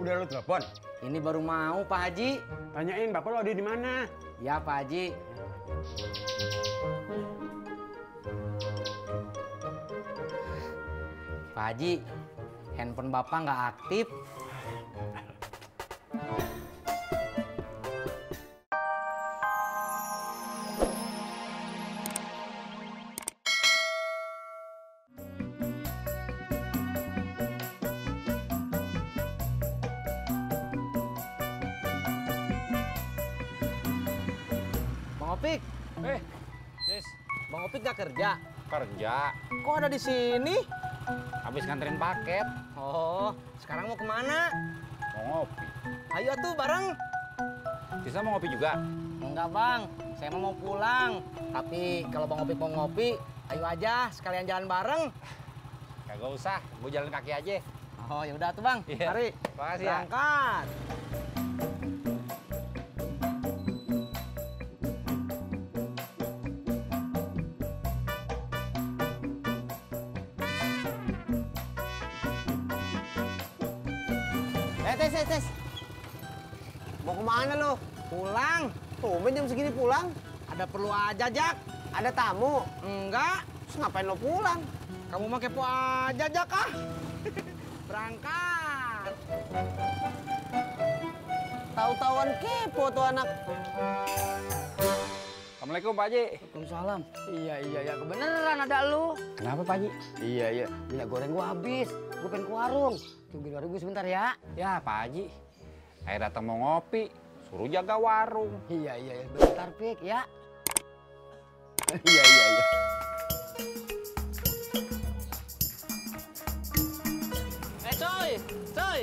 Udah lu telepon? Ini baru mau Pak Haji. Tanyain bapak lo ada di mana? Ya Pak Haji. Pak Haji, handphone bapak nggak aktif. Bang Opik, Tis, Bang Opik nggak kerja? kerja. Kok ada di sini? Habis nganterin paket. Oh, sekarang mau kemana? Mau ngopi. Ayo tuh bareng. Tisa mau ngopi juga? Enggak bang, saya mau pulang. Tapi kalau Bang Opik mau ngopi, ayo aja sekalian jalan bareng. Kagak usah, gue jalan kaki aja. Oh ya udah tuh bang, Iya. mari. Makasih ya. Berangkat. Tes. Mau kemana lo? Pulang. Tumben jam segini pulang. Ada perlu aja Jak? Ada tamu. Enggak. Terus ngapain lo pulang? Kamu mah kepo aja Jak ah. Berangkat. Tahu-tahuan kepo tuh anak. Assalamualaikum Pak Haji. Waalaikumsalam. Iya, kebeneran ada lu. Kenapa Pak Haji? Iya. Minyak goreng gua habis. Gua pengen ke warung. Tungguin warung gua sebentar ya. Ya Pak Haji, saya datang mau ngopi, suruh jaga warung. Iya, bentar Pik ya. Iya. Coy.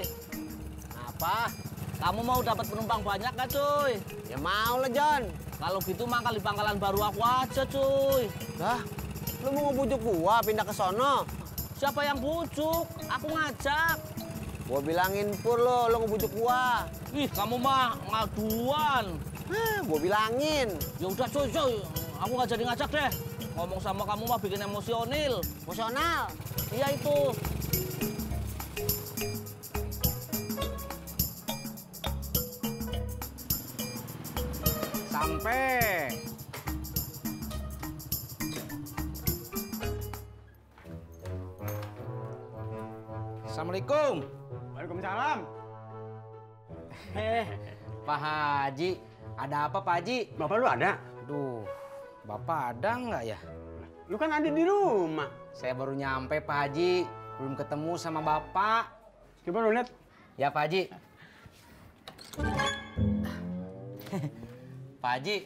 Apa? Kamu mau dapat penumpang banyak gak cuy? Ya mau lah John. Kalau gitu mangkal di pangkalan baru aku aja cuy. Lah, lu mau ngebujuk gua pindah ke sono? Siapa yang bujuk? Aku ngajak. Gua bilangin Pur lo ngebujuk gua. Ih, kamu mah ngaduan. Gua bilangin. Ya udah cuy. Aku nggak jadi ngajak deh. Ngomong sama kamu mah bikin emosional. Emosional. Iya itu. Sampai. Assalamualaikum. Waalaikumsalam. Pak Haji, ada apa Pak Haji? Bapak lu ada? Duh, Bapak ada nggak ya? Lu kan ada di rumah. Saya baru nyampe Pak Haji, belum ketemu sama Bapak. Coba lu lihat. Ya Pak Haji. Pak Haji,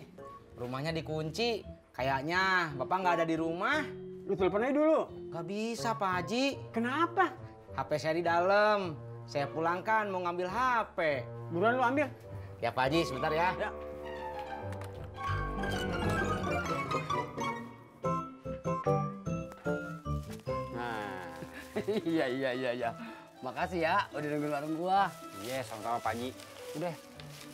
rumahnya dikunci. Kayaknya Bapak nggak ada di rumah. Lu telepon aja dulu. Nggak bisa Pak Haji. Kenapa? HP saya di dalam. Saya pulangkan mau ngambil HP. Buruan lu ambil. Ya Pak Haji, sebentar ya. Ya. Nah, iya. Makasih ya, udah nungguin warung gua. Iya, sama-sama Pak Haji. Udah,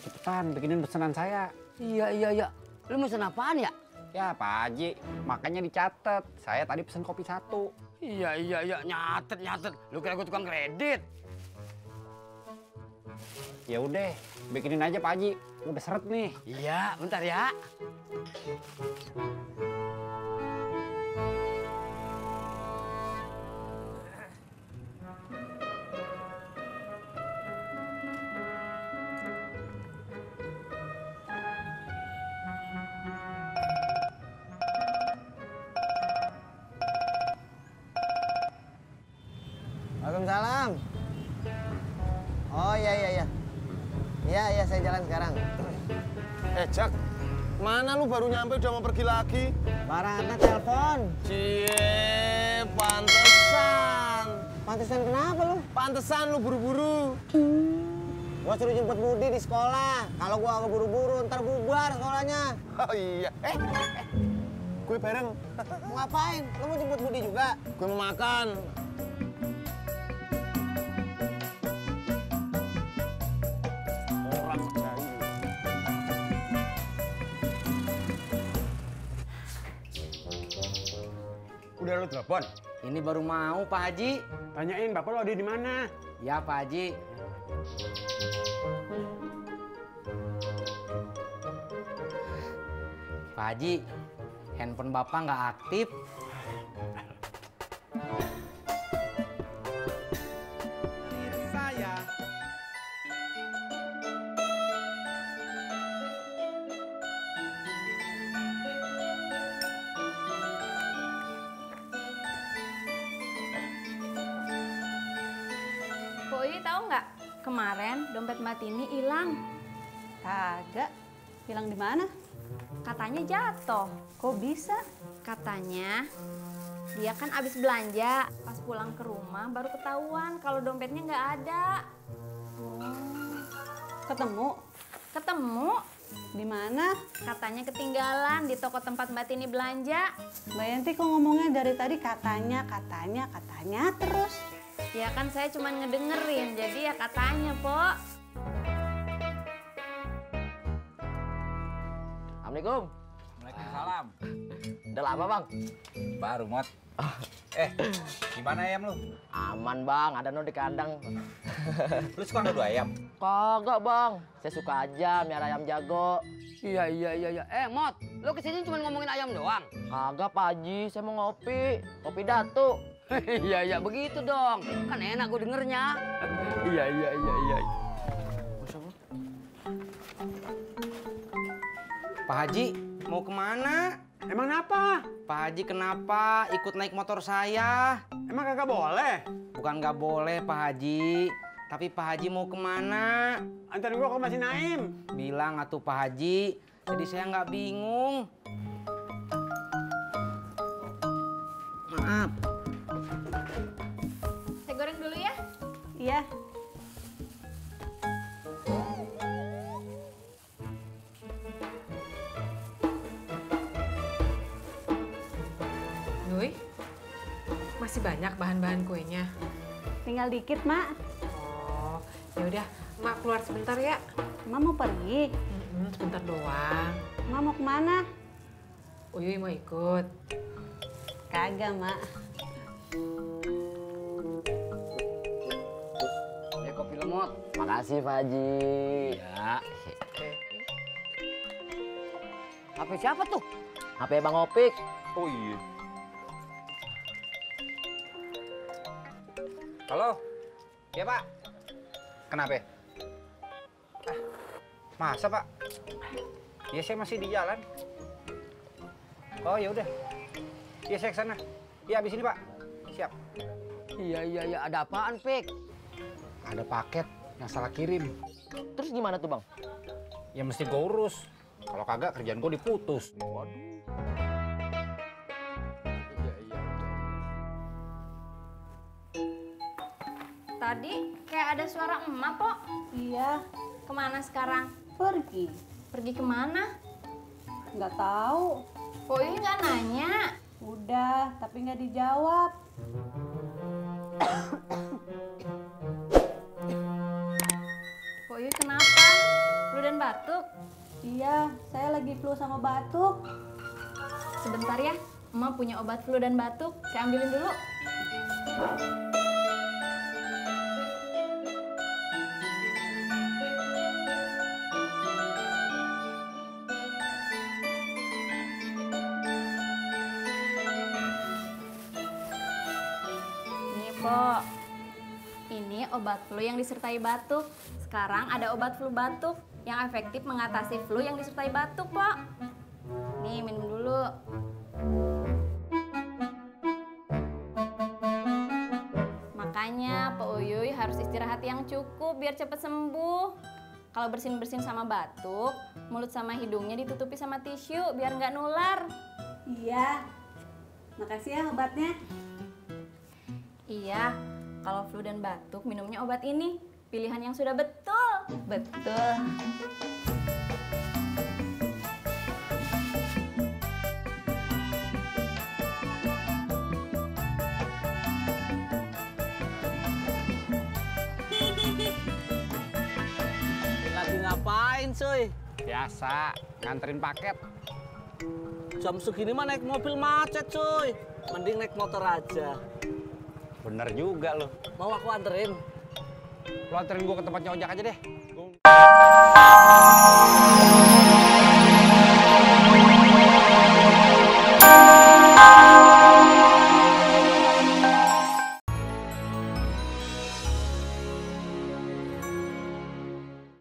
cepetan bikinin pesanan saya. Iya. Lu mesen apaan ya? Ya Pak Haji, makanya dicatat. Saya tadi pesen kopi 1. Iya, nyatet. Lu kira gua tukang kredit? Ya udah, bikinin aja Pak Haji. Udah seret nih. Iya, bentar ya. Waalaikumsalam. Oh iya. Iya, saya jalan sekarang. Jak, mana lu baru nyampe udah mau pergi lagi? Baratna telepon. Cie, pantesan. Pantesan kenapa lu? Pantesan lu buru-buru. Gua suruh jemput Budi di sekolah. Kalau gua agak buru-buru, ntar bubar sekolahnya. Oh iya. Gue bareng. Mau ngapain? Lu mau jemput Budi juga? Gue mau makan. Orang jahil. Udah lu telepon? Ini baru mau Pak Haji. Tanyain bapak lo ada di mana? Ya Pak Haji. Pak Haji, handphone Bapak nggak aktif. Saya. Poi tahu nggak? Kemarin dompet Mbak Tini hilang. Kagak. Hilang di mana? Katanya jatuh. Kok bisa? Katanya dia kan abis belanja. Pas pulang ke rumah baru ketahuan kalau dompetnya nggak ada. Ketemu? Ketemu. Di mana? Katanya ketinggalan di toko tempat Mbak Tini belanja. Mbak Yanti kok ngomongnya dari tadi katanya terus. Ya kan saya cuma ngedengerin, jadi ya katanya, Pok. Assalamualaikum. Waalaikumsalam. Udah lama bang? Baru, Mot. Gimana ayam lu? Aman bang, ada no di kandang. Lu suka ngadu ayam? Kagak bang, saya suka aja miara ayam jago. Iya. Mot, lo kesini cuma ngomongin ayam doang? Kagak Pak Haji, saya mau ngopi datu. Iya, begitu dong. Kan enak gue dengernya. Iya. Pak Haji, mau kemana? Emang apa? Pak Haji kenapa ikut naik motor saya? Emang kagak boleh? Bukan nggak boleh Pak Haji, tapi Pak Haji mau kemana? Antarin gua ke Mas Naim. Bilang atuh Pak Haji, jadi saya nggak bingung. Maaf. Saya goreng dulu ya. Iya. Nuy, masih banyak bahan-bahan kuenya. Tinggal dikit, Mak. Oh, ya udah, Mak keluar sebentar ya. Mak mau pergi. Sebentar doang. Mak mau kemana? Uyuy mau ikut. Kagak, Mak. Kopi lo, Mot. Makasih Pak Haji. Ya. HP siapa tuh? HP Bang Opik. Oh iya. Halo? Iya, Pak. Kenapa? Masa, Pak? Ya saya masih di jalan. Oh, ya udah. Ya saya ke sana. Ya habis ini, Pak. Siap. Iya. Ada apaan, Pik? Ada paket yang salah kirim. Terus gimana tuh Bang? Ya mesti gue urus. Kalau kagak kerjaan gue diputus. Waduh. Tadi kayak ada suara emak, Pok. Iya, Kemana sekarang? pergi. Pergi kemana? Nggak tahu. Poi nggak nanya. Udah, tapi nggak dijawab. Poi kenapa? Flu dan batuk? Iya, saya lagi flu sama batuk. Sebentar ya, emak punya obat flu dan batuk. Saya ambilin dulu. Pok, ini obat flu yang disertai batuk. Sekarang ada obat flu batuk yang efektif mengatasi flu yang disertai batuk, Pok. Nih, minum dulu. Makanya Pak Uyuy harus istirahat yang cukup biar cepet sembuh. Kalau bersin-bersin sama batuk, mulut sama hidungnya ditutupi sama tisu biar nggak nular. Iya. Makasih ya obatnya. Iya, kalau flu dan batuk minumnya obat ini. Pilihan yang sudah betul. Betul. Lagi ngapain, cuy? Biasa, nganterin paket. Jam segini mah naik mobil macet, cuy. Mending naik motor aja. Bener juga loh. Mau aku anterin? Lu anterin gua ke tempatnya ojek aja deh.